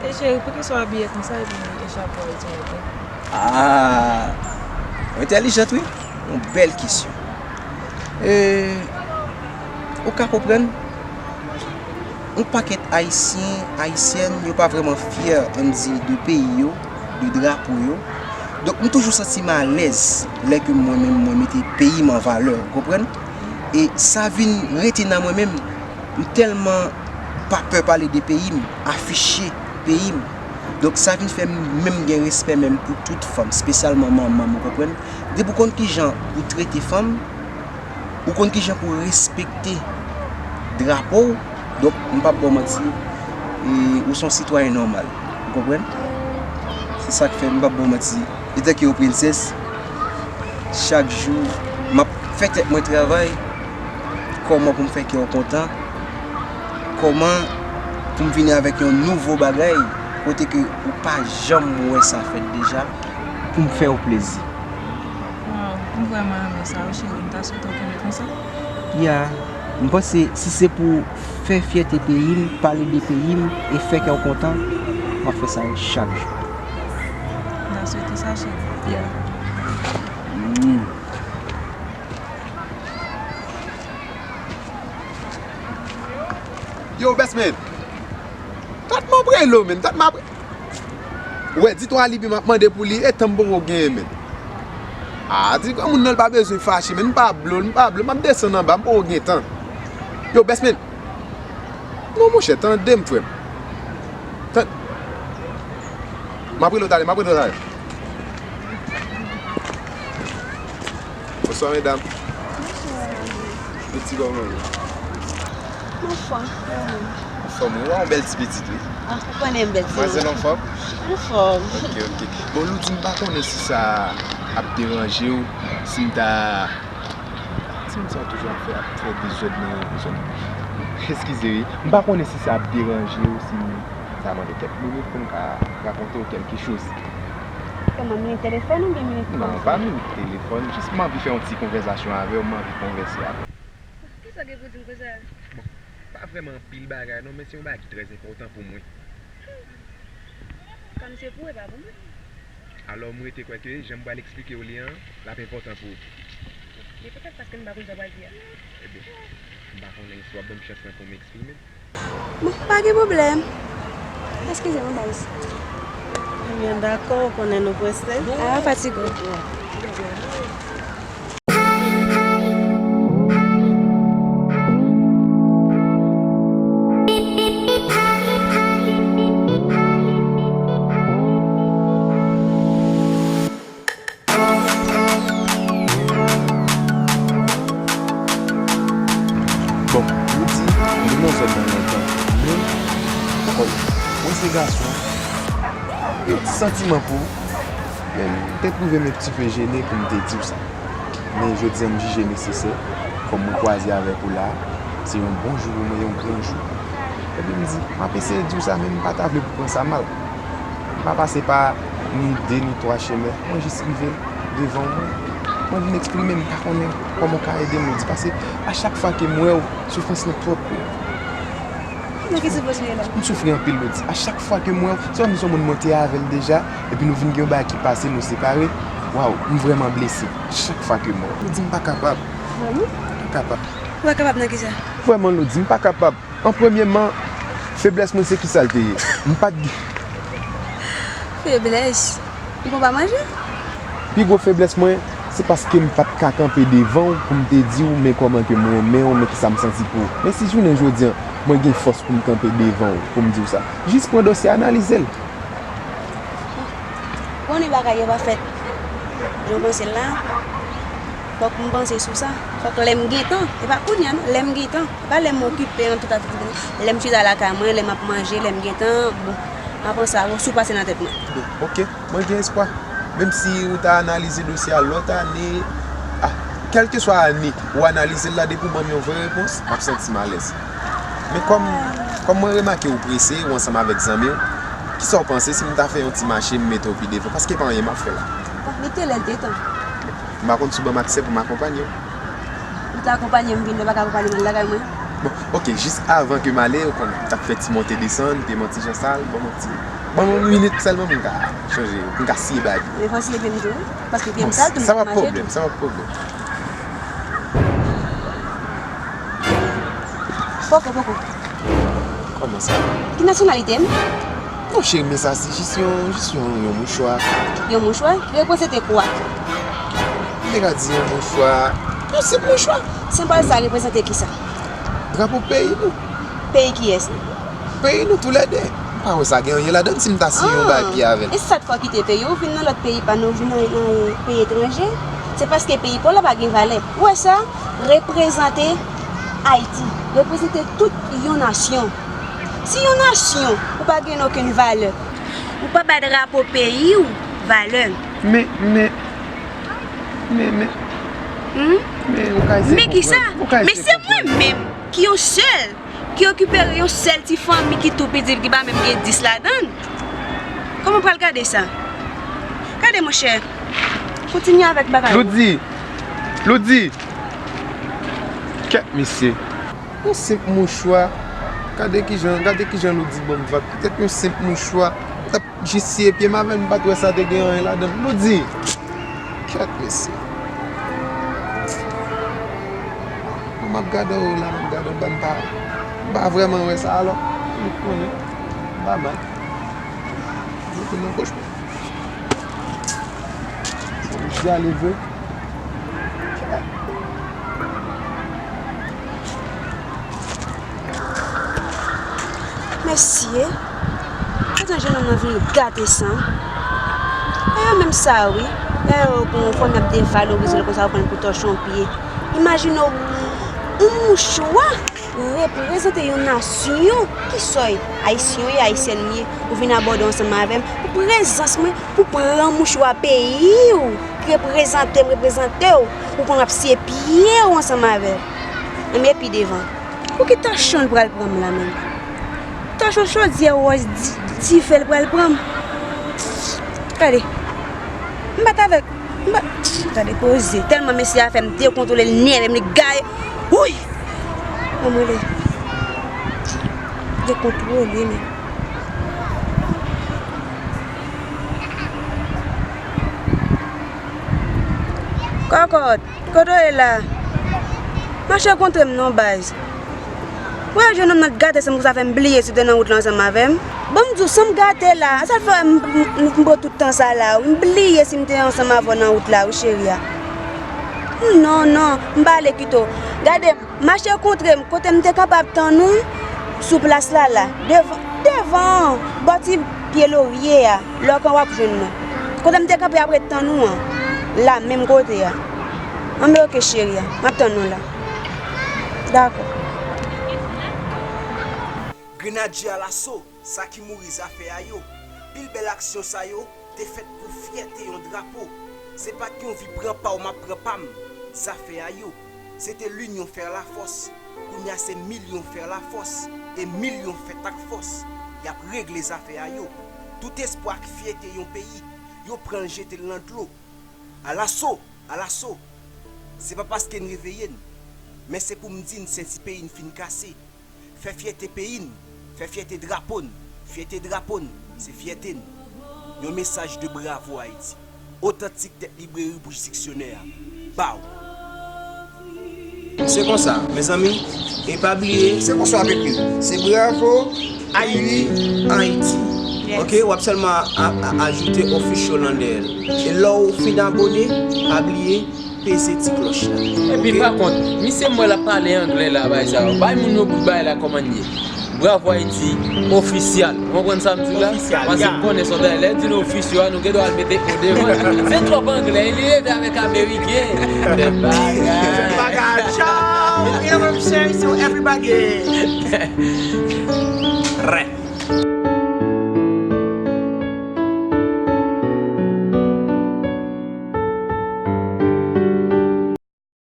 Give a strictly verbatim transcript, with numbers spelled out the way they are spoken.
E cheri, poukisa w abiye konsa epi e chapo a ou ti maten? Ah, ou entèlijant wi. Yon bèl kesyon. E, ou ka konprann, yon pakèt Ayisyen, Ayisyèn, yo pa vrèman fyè, ann di, de peyi yo, de drapo yo. Donk, m toujou santi m alèz lè ke mwen menm, mwen mete peyi m an valè, ou konprann? E sa vin rete nan mwen menm, m tèlman pa pè pale de peyi m, afiche peyi m. Donk, sa vin fè m menm gen respè menm pou tout fanm, espesyalman manman m, ou konprann? Depi w konn kijan pou trete fanm, ou konn kijan pou respekte drapo w, donk, m p ap ba w manti, e, ou se yon sitwayen nòmal, ou konprann? Se sa k fè m p ap ba w manti. Etanke yon prensès, chak jou, m ap fè tèt mwen travay, kòman pou m fè kè w kontan, kòman pou m vini avèk yon nouvo bagay, kote ke ou pa janm wè sa fèt deja, pou m fè w plezi. Waw, m vrèman renmen sa wi cheri, m ta swete w kenbe konsa. Ya, m panse si se pou fè fyète peyi m, pale de peyi m e fè kè w kontan, m ap fè sa chak jou. M ta swete sa cheri. Ya. Mm. Yo, best man! Tatman prelo, men, tatman pre- Ou wè, di twa libi m ap mande pou li, e tan m poko genyen, men. Ah, di granmoun nan, l pa bezwen fache, men, m pa blo l, m pa blo l, m ap desann anba, m poko gen tan. Yo, best man! Non, monchè, tande m, frè m. Tan- M ap rele w talè, m ap rele w talè. Bonswa, medam. Bonswa, Andy. Piti kòman w ye? M anfòm, e ou menm? Anfòm, wi. Ou yon bèl ti pitit, wi. Ah, ou konnen m bèl ti. Manzèl anfòm? Anfòm. Ok, ok. Bon, Loudi, m pa konnen si sa ap deranje w, si m ta, ti moun sa yo toujou ap fè, ap fè dezòd nan zòn. Eskize, wi. M pa konnen si sa ap deranje w, si m ta mande w kèk minit pou m ka rakonte w kèlke choz. Kòman, minit telefòn oubyen minit kòm sa? Non, pa minit telefòn, jis m anvi fè yon ti konvèsasyon avè w, m anvi konvèse avè w. Kisa w gen pou di m konsa? Bon, pa vrèman anpil bagay non, men se yon bagay ki trè enpòtan pou mwen. Kòm se pou ou, e pa pou mwen. Alò, m rete kwè ke jan m pral eksplike w li an, l ap enpòtan pou ou. Men petèt paske m pa konn sa w pral di a. Ebyen, m pa konnen si w ap ban m chans lan pou m eksprime m. Bon, pa gen pwoblèm. Eskize m, baz. Ebyen, dakò, ou konnen nou prese. Ah, fatige w. Bon, nou di, nou nan zòn nan lontan. Men, kòm mwen se gason, gen yon ti santiman pou ou. Men, m te twouve m yon ti pe jene pou m te di w sa. Men, jodi a, m jije nesesè, kòm mwen kwaze avèk ou la, se yon bon jou pou mwen, yon gran jou. Epi m di, m ap eseye di w sa, men m pa ta vle pou w pran sa mal. M pa pase pa ni de ni twa chemen. Mwen jis rive devan w, mwen, mwen vin eksprime m, m pa konnen kòman w ka ede m, Loudi. Paske a chak fwa ke m wè w, soufrans lan twòp pou mwen. Nan ki soufrans ou ye la? M soufri anpil, Loudi. A chak fwa ke m wè w, se kòm se yon moun mwen te avè l deja, epi nou vin gen yon bagay ki pase, nou separe. Waw, m vrèman blese. A chak fwa ke m wè w, Loudi, m pa kapab. Vrèman? M pa kapab. Ou pa kapab nan kisa? Vrèman, Loudi, m pa kapab. An premyèman, feblès mwen se kisa l te ye? M pa t gen. Feblès? Ou konn pa manje? Pi gwo feblès mwen, se paske m pa t ka kanpe devan w pou m te di w men kòman ke m renmen w, men kisa m santi pou ou. Men si jounen jodi a, mwen gen fòs pou m kanpe devan w, pou m di w sa, jis pran dosye a, analize l. Konnen bagay yo pa fèt jan w panse l la. Fòk m panse sou sa. Fòk lè m gen tan. E pa kounye a non, lè m gen tan. E pa lè m okipe an tout aktivite. Lè m chita lakay mwen, lè m ap manje, lè m gen tan, bon, m ap panse a ou, si w pase nan tèt mwen. Bon, ok, mwen gen espwa. Menm si ou ta analize dosye a lòt ane, a, kèlkeswa ane ou analize l la, depi w ban m yon vrè repons, m ap santi m alèz. Men kòm, kòm mwen remake ou prese, ou ansanm avèk zanmi w, kisa w panse si m ta fè yon ti mache, m mete w pi devan? Paske pa anyen m ap fè la. Bon, li te lè l te tan. M pa konn si w ban m aksè pou m akonpanye w. Ou ta akonpanye m vin, ou pa ka akonpanye m al lakay mwen? Bon, ok, jis avan ke m ale, ou konn, m t ap fè ti monte desann, pye m yon ti jan sal, bon, m yon ti. Ban m yon minit sèlman pou m ka chanje, pou m ka siye bagay. Men fò w siye pye m tou, wi. Paske pye m sal tou, m pa mache tou. Sa pa pwoblèm, sa pa pwoblèm. Poko, poko. Kòman sa? Ki nasyonalite m? Non, cheri, men sa se jis yon, jis yon, yon mouchwa. Yon mouchwa? Li reprezante kwa? M te ka di yon mouchwa, yon senp mouchwa. Senbòl sa reprezante kisa? Drapo peyi nou. Peyi kiyès? Peyi nou toulède. M pa wè sa gen anyen ladan l si m ta siye yon bagay pye avè l. E sa k fè w kite peyi w, vin nan lòt peyi pa nou, vin nan, nan peyi etranje? Se paske peyi pa w la pa gen valè. Ou wè sa? Reprezante Ayiti. Reprezante tout yon nasyon. Si yon nasyon, ou pa gen okenn valè, ou pa bay drapo peyi w valè. Men, men, men, men, Hmm? Men ou ka eseye konprann. Men kisa? Men se mwen menm ki yon sèl, ki okipe yon sèl ti fanmi ki tou piti, ki pa menm gen dis ladan l. Kòman w pral gade sa? Gade, monchè. Kontinye avèk bagay ou. Loudi! Loudi! Kèt, mesye. Yon senp mouchwa. Gade kijan, gade kijan Loudi ban m vag. Petèt yon senp mouchwa. Jis siye pye m avè l, m pa t wè sa te gen anyen ladan l. Loudi! Kèt, mesye. Bon, m ap gade w la, m ap gade w, m pa, m pa vrèman wè sa, alò. M konnen. M pa mal. Mete nan pòch mwen. Sa m di ale vre. Mesye, kote jennonm nan vin gate san? E yo menm sa wi. Lè yo gon fanm y ap devalorize l konsa, yo pran l pou tòchon pye. Imajine w, yon mouchwa reprezante yon nasyon. Ki sòy? Ayisyen w ye, ayisyèn ou ye, ou vin abòde ansanm avè m pou prezans mwen, pou pran mouchwa peyi w ki reprezante m, reprezante w, ou konn w ap siye pye w ansanm avè l. Ann men pi devan. Pou ki tòchon l pral pran m la menm? Tòchon chodyè wòz di-, dife l pral pran m. Gade. M bat avèk, m bat, gade poze. Tèlman mesye a fè m dekontwole, l nève m, li gaye. Wouy! Ban m rele. Dekontwole, men. Kòkòt, kote w ye la? Mache kontre m non, baz. Wè, jennonm nan t gate san pou sa fè m bliye si w te nan wout la ansanm avè m. Bon, m di w, san m gate la, sa fè m, m, m, m pran tout tan sa la, wi. M bliye si m te ansanm avè w nan wout la, wi, cheri a. Non, non, m pa ale kite w. Gade, mache kontre m, kote m te kapab tann ou, sou plas la, la. Devan, devan, bò ti pye lorye a, lè w kanpe w ap jwenn mwen. Kote m te kanpe ap ret tann ou an, la, menm kote a. Anben, oke, cheri a, m ap tann ou la. Dakò. Grenadye Alaso, sa ki mouri zafè a yo. Pil bèl aksyon sa yo te fèt pou fyète yon drapo. Se pa t yon vi pran pa w m ap pran pa m. Zafè a yo, se te linyon fè lafòs. Kounye a se milyon fè lafòs e milyon fè tak fòs. Y ap regle zafè a yo. Tout espwa ak fyète yon peyi, yo pran l jete l nan dlo. Alaso! Alaso! Se pa paske n reveye n, men se pou m di n senti peyi n fin kase. Fè fyète peyi n, fè fyète drapo n, fyète drapo n, se fyète n. Yon mesaj de Bravo Ayiti. Otantik tèt libreri bouch diksyonè a. Baw! Se konsa, mezanmi, e pa bliye. Se konsa w ap ekri l. Se Bravo Ayiti. Ayiti. Yes. Ok, w ap sèlman a, a, ajoute official nan dèyè l. E lè w fin abone, pa bliye peze ti klòch la. Epi pa kont, misye m wè l ap pale anglè la, bay sa yo. Bay moun yo bout bay la kòman l ye. Bravo Ayiti, ofisyal. Ou konprann sa m di w la? Ofisyal, paske m konnen se yon bagay, lè l di nou ofisyo a, nou gen dwa al mete o devan. Se twòp anglè, li leve avèk ameriken. Fè bagay. Fè bagay. Ciao. You know what I'm saying? So everybody. Rè.